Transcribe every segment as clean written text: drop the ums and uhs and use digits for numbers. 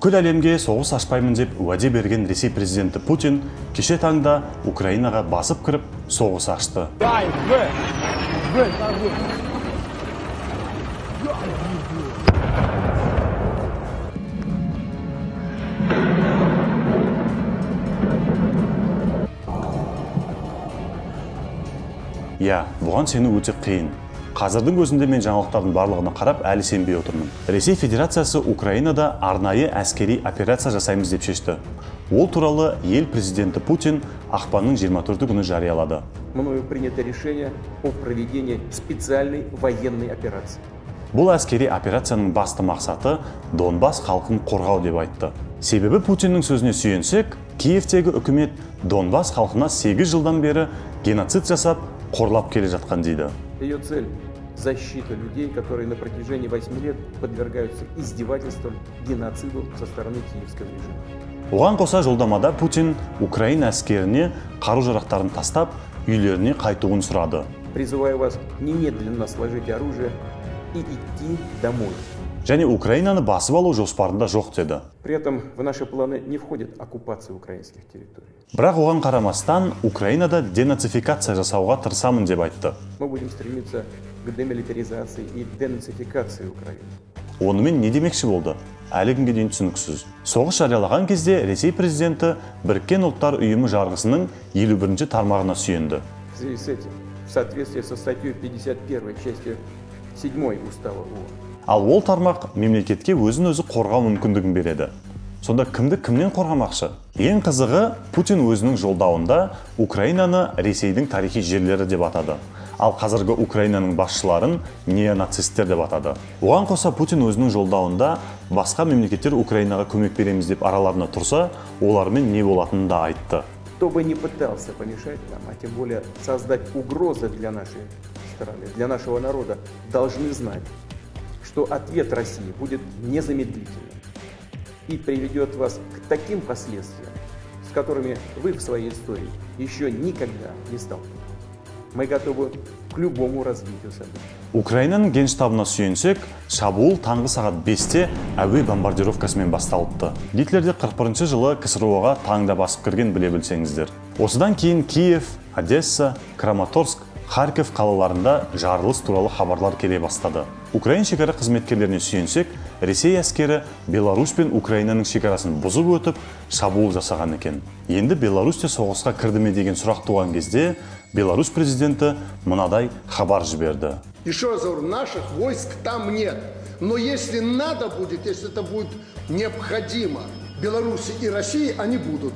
Бүкіл әлемге соғыс ашпаймын деп уәде берген Ресей президенті Путин кеше таңда Украинаға басып кіріп соғыс ашты. Иә, бұған сену өте қиын. Қазірдің өзінде мен жаңалықтардың барлығына қарап әлі сенбей отырмын. Ресей Федерациясы Украинада арнайы әскери операция жасаймыз деп шешті. Ол туралы ел президенті Путин ақпанның 24 күні жариялады. Мною принято решение о проведении специальной военной операции. Бұл әскери операцияның басты мақсаты Донбасс халқын қорғау деп айтты. Себебі Путиннің сөзіне сүйенсек, Киевтегі үкімет Донбасс халқына 8 жылдан бері геноцид жасап, қорлап келе жатқан дейді. Ее цель – защита людей, которые на протяжении 8 лет подвергаются издевательствам, геноциду со стороны киевского режима. Оған қоса жолдамада Путин Украина әскеріне қару-жарақтарын тастап, үйлеріне қайтуын сұрады. Призываю вас немедленно сложить оружие и идти домой. Және Украинаны басып алу жоспарында жоқ деді. При этом в наши планы не входит оккупация украинских территорий. Бірақ оған қарамастан Украинада денацификация жасауға тырысамын деп айтты. Мы будем стремиться к демилитаризации и денацификации Украины. Онымен не демекші болды? Әлі күнге дейін түсініксіз. Соғыс жариялаған кезде Ресей президенті Біріккен Ұлттар Ұйымы жарғысының 51-ші тармағына сүйенді. В связи с этим, в соответствии со статьей 51 частью 7 Устава ООН. Ал ол тармақ мемлекетке өзін-өзі қорғау мүмкіндігін береді. Сонда кімді кімнен қорғамақшы? Ең қызығы, Путин өзінің жолдауында Украинаны Ресейдің тарихи жерлері деп атады. Ал қазіргі Украинаның басшыларын неонацисттер деп атады. Оған қоса Путин өзінің жолдауында басқа мемлекеттер Украинаға көмек береміз деп араларына тұрса, олармен не болатынын да айтты. Кто бы ни пытался помешать нам, а тем более создать угрозы для нашей страны, для нашего народа, должны знать, что ответ России будет незамедлительным и приведет вас к таким последствиям, с которыми вы в своей истории еще никогда не сталкивались. Мы готовы к любому развитию событий. Украинаның генштабына сүйенсек, шабуыл таңғы сағат 5-те әуе бомбардировкасымен басталыпты. Гитлер де 41 жылы КСРО-ға таңда басып кірген біле білсеңіздер. Осыдан кейін Киев, Одесса, Краматорск, Харьков қалаларында жарылыс туралы хабарлар келе бастады. Украин шекара қызметкерлеріне сүйенсек, Ресей әскері Беларусь пен Украинаның шекарасын бұзып өтіп, шабуыл жасаған екен. Енді Беларусь те соғысқа кірді ме деген сұрақ туған кезде, Беларусь президенті мынадай хабар жіберді. Еще раз говорю, наших войск там нет. Но если надо будет, если это будет необходимо, Беларуси и России, они будут.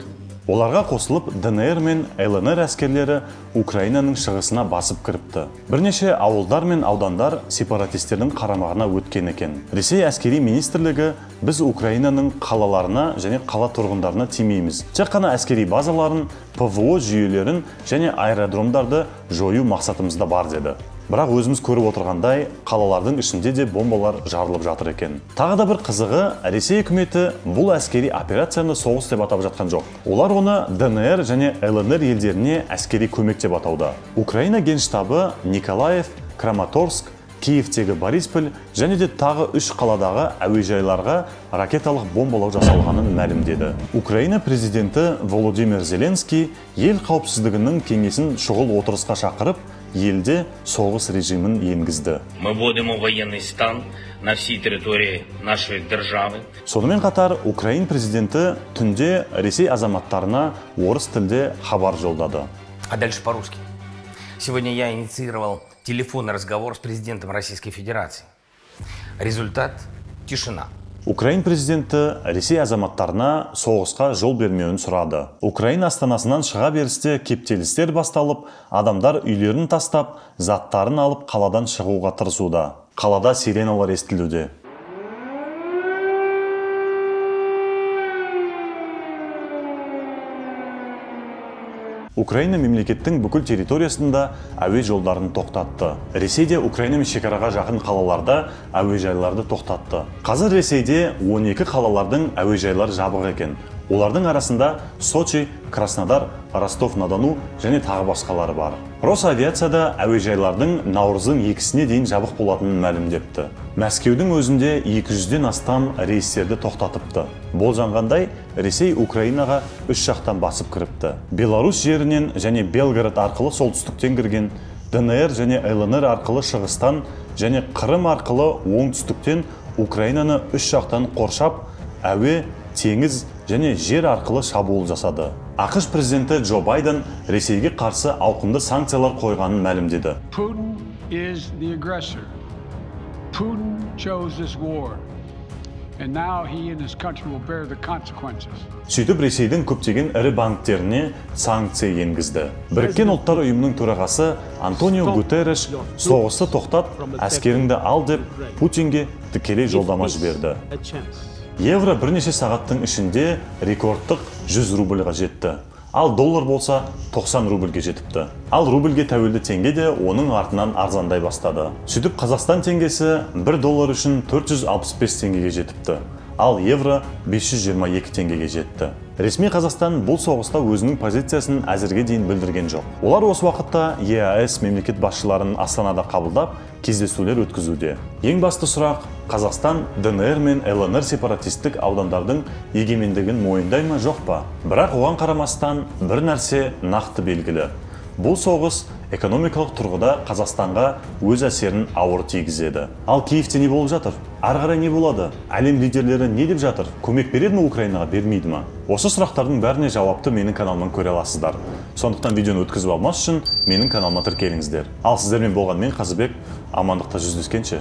Оларға қосылып ДНР мен ЛНР әскерлері Украинаның шығысына басып кіріпті. Бірнеше ауылдар мен аудандар сепаратистердің қарамағына өткен екен. Ресей әскери министрлігі біз Украинаның қалаларына және қала тұрғындарына тимейміз. Тек қана әскери базаларын, ПВО жүйелерін және аэродромдарды жою мақсатымызда бар деді. Бірақ өзіміз көріп отырғандай, қалалардың ішінде де бомбалар жарылып жатыр екен. Тағы да бір қызығы, Ресей үкіметі бұл әскери операцияны соғыс деп атап жатқан жоқ. Олар оны ДНР және ЛНР елдеріне әскери көмек деп атауда. Украина генштабы Николаев, Краматорск, Киевтегі Борисполь және де тағы 3 қаладағы әуежайларға ракеталық бомбалау жасалғанын мәлімдеді. Украина президенті Володимир Зеленский ел қауіпсіздігінің кеңесін шұғыл отырысқа шақырып, елде соғыс режимін енгізді. Мы вводимо военный стан на всей территории нашей державы. Сонымен қатар, Украин президенті түнде Ресей азаматтарына орыс тілде хабар жолдады. А дальше по-русски. Сегодня я инициировал телефонный разговор с президентом Российской Федерации. Результат – тишина. Украин президенті Ресей азаматтарына соғысқа жол бермеуін сұрады. Украина астанасынан шыға берісте кептелістер басталып, адамдар үйлерін тастап, заттарын алып қаладан шығуға тырысуда. Қалада сиреналар естілуде. Украина мемлекеттің бүкіл территориясында әуе жолдарын тоқтатты. Ресей де Украина мен шекараға жақын қалаларда әуежайларды тоқтатты. Қазір Ресейде 12 қалалардың әуежайлары жабық екен. Олардың арасында Сочи, Краснодар, Ростов-на-Дону және тағы басқалары бар. Росавиацияда әуежайлардың наурыздың 2-сіне дейін жабық болатынын мәлімдепті. Мәскеудің өзінде 200-ден астам рейстерді тоқтатыпты. Болжанғандай, Ресей Украинаға үш жақтан басып кіріпті. Беларусь жерінен және Белгород арқылы солтүстіктен кірген, ДНР және ЛНР арқылы шығыстан және Қырым арқылы оңтүстіктен Украинаны үш жақтан қоршап, әуе, теңіз және жер арқылы шабуыл жасады. АҚШ президенті Джо Байден Ресейге қарсы ауқымды санкциялар қойғанын мәлімдеді. Putin is the aggressor. Putin chose this war. And now he and his country will bear the consequences. Сөйтіп Ресейдің көптеген ірі банктеріне санкция енгізді. Біріккен Ұлттар Ұйымының төрағасы Антонио Гутерреш соғысты тоқтат, әскеріңді ал деп Путинге тікелей жолдама жіберді. Евро бірнеше сағаттың ішінде рекордтық 100 рубльға жетті. Ал доллар болса 90 рубльге жетіпті. Ал рубльге тәуелді теңге де оның артынан арзандай бастады. Сөйтіп Қазақстан теңгесі 1 доллар үшін 465 теңгеге жетіпті. Ал евро 522 теңгеге жетті. Ресми Қазақстан бұл соғыста өзінің позициясын әзірге дейін білдірген жоқ. Олар осы уақытта ЕАЭС мемлекет басшыларын Астанада қабылдап, кездесулер өткізуде. Ең басты сұрақ, Қазақстан ДНР мен ЛНР сепаратистік аудандардың егемендігін мойындай ма, жоқ па? Бірақ оған қарамастан бір нәрсе нақты белгілі. Бұл соғыс экономикалық тұрғыда Қазақстанға өз әсерін ауыр тигізеді. Ал Киевте не болып жатыр? Ары қарай не болады? Әлем лидерлері не деп жатыр? Көмек береді ме Украинаға, бермейді ма? Осы сұрақтардың бәріне жауапты менің каналымнан көре аласыздар. Сондықтан видеоны өткізіп алмас үшін менің каналыма тіркеліңіздер. Ал сіздермен болған мен Қазыбек, амандықта жүздескенше.